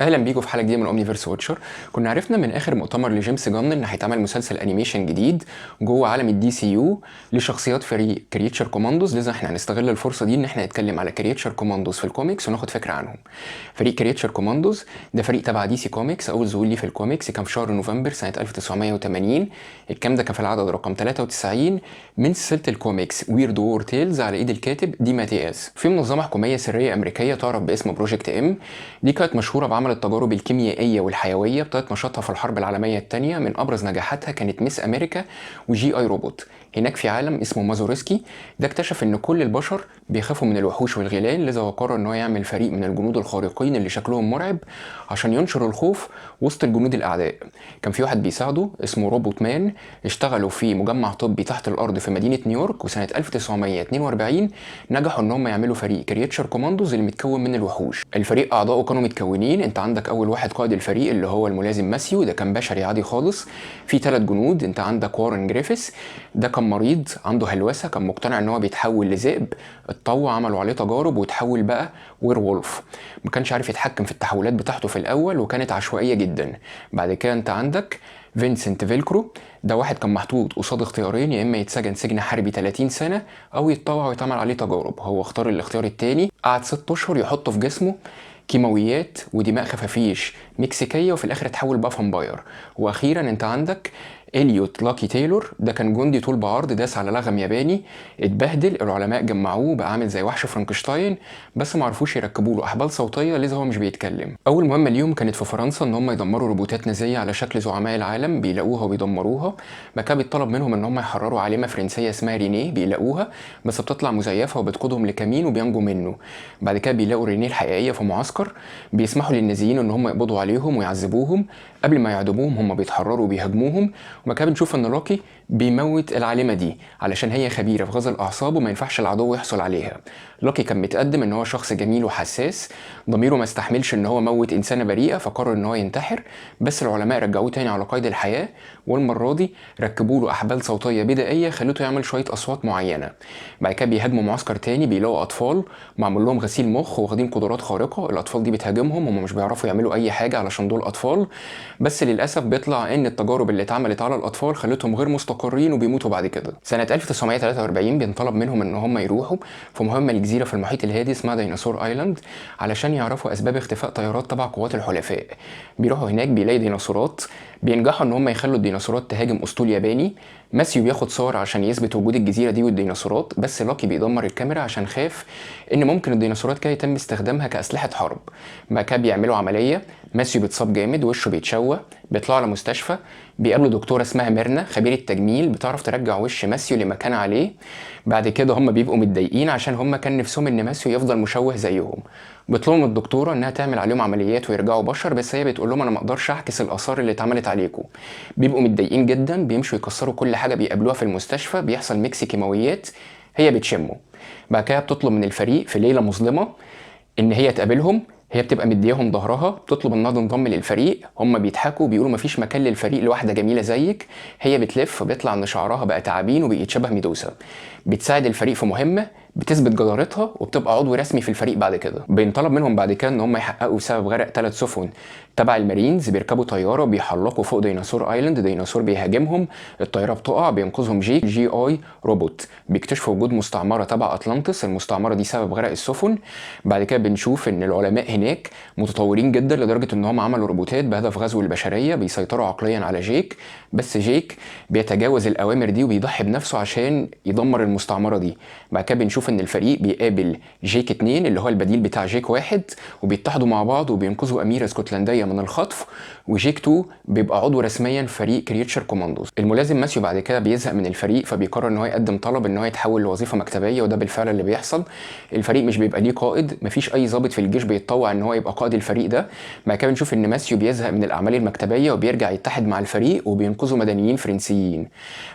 اهلا بيكم في حلقة جديدة من Omniverse Watcher. كنا عرفنا من اخر مؤتمر لجيمس جان ان هيتعمل مسلسل animation جديد جوه عالم ال DCU لشخصيات فريق Creature Commandos، لذا احنا هنستغل الفرصة دي ان احنا نتكلم على Creature Commandos في الكوميكس وناخد فكرة عنهم. فريق Creature Commandos ده فريق تبع DC Comics. اول ظهور ليه في الكوميكس كان في شهر نوفمبر سنة 1980. الكلام ده كان في العدد رقم 93 من سلسلة ال comics Weird War Tales على ايد الكاتب دي ماتياس. في منظمة حكومية سرية امريكية تعرف باسم Project M، دي كانت مشهورة بعمل التجارب الكيميائية والحيوية. ابتدت نشاطها في الحرب العالمية الثانيه، من ابرز نجاحاتها كانت Miss America و G.I. Robot. هناك في عالم اسمه مازورسكي، ده اكتشف ان كل البشر بيخافوا من الوحوش والغيلان، لذا هو قرر ان هو يعمل فريق من الجنود الخارقين اللي شكلهم مرعب عشان ينشر الخوف وسط الجنود الاعداء. كان في واحد بيساعده اسمه Robot Man. اشتغلوا في مجمع طبي تحت الارض في مدينة نيويورك، وسنة 1942 نجحوا ان هم يعملوا فريق Creature Commandos اللي متكون من الوحوش. الفريق اعضائه كانوا متكونين، انت عندك اول واحد قائد الفريق اللي هو الملازم ماسيو، ده كان بشري عادي خالص. في ثلاث جنود، انت عندك وارن جريفيس، ده كان مريض عنده هلوسه، كان مقتنع ان هو بيتحول لذئب، اتطوع عملوا عليه تجارب وتحول بقى werewolf. ما كانش عارف يتحكم في التحولات بتاعته في الاول وكانت عشوائية جدا. بعد كده انت عندك فينسنت فيلكرو، ده واحد كان محطوط قصاد اختيارين، يا اما يتسجن سجن حربي 30 سنة او يتطوع ويتعمل عليه تجارب. هو اختار الاختيار التاني، قعد 6 اشهر يحطوا في جسمه كيماويات ودماء خفافيش مكسيكيه، وفي الاخر اتحول بقى vampire. واخيرا انت عندك اليوت لاكي تايلور، ده كان جندي طول بعرض داس على لغم ياباني، اتبهدل، العلماء جمعوه بقى عامل زي وحش فرانكشتاين، بس ما عرفوش يركبوا له احبال صوتية لذا هو مش بيتكلم. اول مهمة ليهم كانت في فرنسا ان هم يدمروا روبوتات نازيه على شكل زعماء العالم، بيلاقوها وبيدمروها. بعد كده بيطلب منهم ان هم يحرروا عالمه فرنسية اسمها رينيه، بيلاقوها بس بتطلع مزيفة وبتقودهم لكمين وبينجوا منه. بعد كده بيلاقوا رينيه الحقيقية في معسكر، بيسمحوا للنازيين ان هم يقبضوا عليهم ويعذبوهم. قبل ما يعدموهم هم بيتحرروا وبيهاجموهم. وبعد كده بنشوف ان لاكي بيموت العالمة دي علشان هي خبيرة في غاز الاعصاب وما ينفعش العدو يحصل عليها. لاكي كان متقدم ان هو شخص جميل وحساس، ضميره ما استحملش ان هو موت انسانه بريئة فقرر ان هو ينتحر، بس العلماء رجعوه تاني على قيد الحياه، والمرة دي ركبوا له احبال صوتية بدائية خلته يعمل شوية اصوات معينة. بعد كده بيهاجموا معسكر تاني، بيلاقوا اطفال معمول لهم غسيل مخ واخدين قدرات خارقة. الاطفال دي بتهاجمهم، هم مش بيعرفوا يعملوا اي حاجة علشان دول اطفال، بس للاسف بيطلع ان التجارب اللي اتعملت على الاطفال خلتهم غير مستقرين وبيموتوا بعد كده. سنة 1943 بينطلب منهم ان هم يروحوا في مهمة لجزيرة في المحيط الهادي اسمها Dinosaur Island علشان يعرفوا اسباب اختفاء طيارات تبع قوات الحلفاء. بيروحوا هناك بيلاقي ديناصورات، بينجحوا ان هم يخلوا الديناصورات تهاجم اسطول ياباني. ماسيو بياخد صور عشان يثبت وجود الجزيرة دي والديناصورات، بس لاكي بيدمر الكاميرا عشان خاف ان ممكن الديناصورات كده يتم استخدامها كاسلحه حرب. بعد كده بيعملوا عملية، ماسيو بيتصاب جامد وشه بيتشوه، بيطلعوا على مستشفى، بيقابلوا دكتورة اسمها ميرنا خبيرة تجميل بتعرف ترجع وش ماسيو لما كان عليه. بعد كده هم بيبقوا متضايقين عشان هم كان نفسهم ان ماسيو يفضل مشوه زيهم. بيطلبوا من الدكتورة انها تعمل عليهم عمليات ويرجعوا بشر، بس هي بتقول لهم انا ما اقدرش اعكس الاثار اللي اتعملت عليكم. بيبقوا متضايقين جدا، بيمشوا يكسروا كل حاجة بيقابلوها في المستشفى، بيحصل mix كيماويات هي بتشمه. بعد كده بتطلب من الفريق في ليلة مظلمة ان هي تقابلهم، هي بتبقى مدياهم ظهرها، بتطلب انها تنضم للفريق. هم بيضحكوا بيقولوا مفيش مكان للفريق لواحدة جميلة زيك. هي بتلف بيطلع ان شعرها بقى تعابين وبقت شبه ميدوسا. بتساعد الفريق في مهمة، بتثبت جدارتها وبتبقى عضو رسمي في الفريق. بعد كده بينطلب منهم بعد كده ان هم يحققوا سبب غرق 3 سفن تبع المارينز. بيركبوا طيارة بيحلقوا فوق Dinosaur Island، ديناصور بيهاجمهم، الطيارة بتقع، بينقذهم جيك G.I. Robot. بيكتشفوا وجود مستعمرة تبع اطلانتس، المستعمره دي سبب غرق السفن. بعد كده بنشوف ان العلماء هناك متطورين جدا لدرجة ان هم عملوا روبوتات بهدف غزو البشرية، بيسيطروا عقليا على جيك، بس جيك بيتجاوز الاوامر دي وبيضحي بنفسه عشان يدمر المستعمره دي. بعد كده بنشوف ان الفريق بيقابل جيك 2 اللي هو البديل بتاع جيك 1، وبيتحدوا مع بعض وبينقذوا اميره اسكتلنديه من الخطف، وجيك 2 بيبقى عضو رسميا في فريق Creature Commandos. الملازم ماسيو بعد كده بيزهق من الفريق، فبيقرر ان هو يقدم طلب ان هو يتحول لوظيفة مكتبيه، وده بالفعل اللي بيحصل. الفريق مش بيبقى ليه قائد، مفيش اي ضابط في الجيش بيتطوع ان هو يبقى قائد الفريق ده. بعد كده بنشوف ان ماسيو بيزهق من الاعمال المكتبيه وبيرجع يتحد مع الفريق وبينقذوا مدنيين فرنسيين.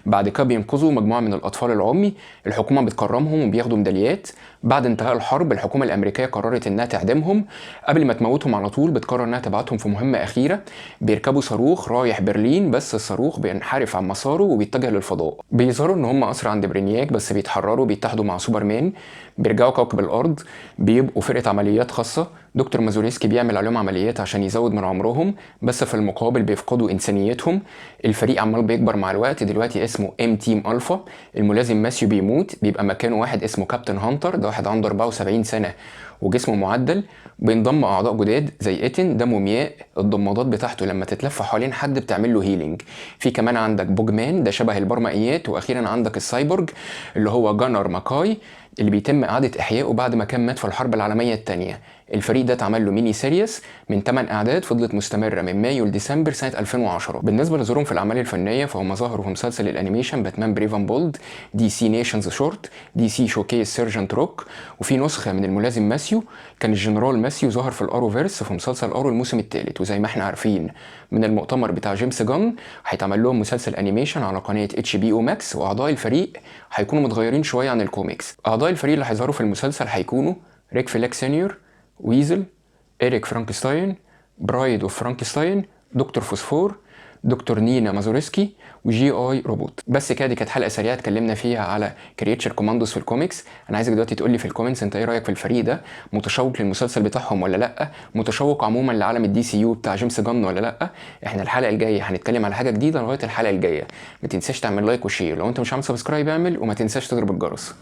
بعد كده بينقذوا مجموعة من الاطفال العمي، الحكومة بتكرمهم وبياخدوا ميداليات. بعد انتهاء الحرب الحكومة الامريكية قررت انها تعدمهم، قبل ما تموتهم على طول بتقرر انها تبعتهم في مهمة اخيرة. بيركبوا صاروخ رايح برلين، بس الصاروخ بينحرف عن مساره وبيتجه للفضاء. بيظهروا ان هم اسرى عند برينياك، بس بيتحرروا بيتحدوا مع سوبرمان، بيرجعوا كوكب الارض، بيبقوا فرقه عمليات خاصة. دكتور مازوريسكي بيعمل عليهم عمليات عشان يزود من عمرهم، بس في المقابل بيفقدوا انسانيتهم. الفريق عمال بيكبر مع الوقت، دلوقتي اسمه ام تيم الفا. الملازم ماسيو بيموت، بيبقى مكانه واحد اسمه كابتن هانتر، ده واحد عنده 74 سنة وجسمه معدل. بينضم اعضاء جداد زي ايتن، ده مومياء الضمادات بتاعته لما تتلف حوالين حد بتعمل له healing. في كمان عندك بوجمان، ده شبه البرمائيات. واخيرا عندك السايبورج اللي هو جانر ماكاي، اللي بيتم اعاده احيائه بعد ما كان مات في الحرب العالمية الثانية. الفريق ده اتعمل له mini series من 8 اعداد فضلت مستمرة من مايو لديسمبر سنة 2010. بالنسبة لظهورهم في الاعمال الفنية، فهم ظهروا في مسلسل ال animation Batman Brave and Bold، DC Nations short، DC Showcase Sergeant Rock. وفي نسخه من الملازم ماسيو كان الجنرال ماسيو ظهر في ال Arrowverse في مسلسل Arrow الموسم الثالث. وزي ما احنا عارفين من المؤتمر بتاع جيمس جان، هيتعمل لهم مسلسل animation على قناة HBO Max، واعضاء الفريق هيكونوا متغيرين شوية عن الكوميكس. اعضاء الفريق اللي هيظهروا في المسلسل هيكونوا ريك فلاج سينيور، ويزل، إريك فرانكستاين، Bride of Frankenstein، دكتور فوسفور، دكتور نينا مازوريسكي، و G.I. Robot. بس كده، دي كانت حلقة سريعة اتكلمنا فيها على Creature Commandos في الكوميكس. انا عايزك دلوقتي تقول لي في ال comments انت ايه رايك في الفريق ده؟ متشوق للمسلسل بتاعهم ولا لا؟ متشوق عموما لعالم ال DCU بتاع جيمس جان ولا لا؟ احنا الحلقة الجاية هنتكلم على حاجة جديده. لغاية الحلقة الجاية ما تنساش تعمل like و share، لو انت مش عامل subscribe اعمل، وما تنساش تضرب الجرس.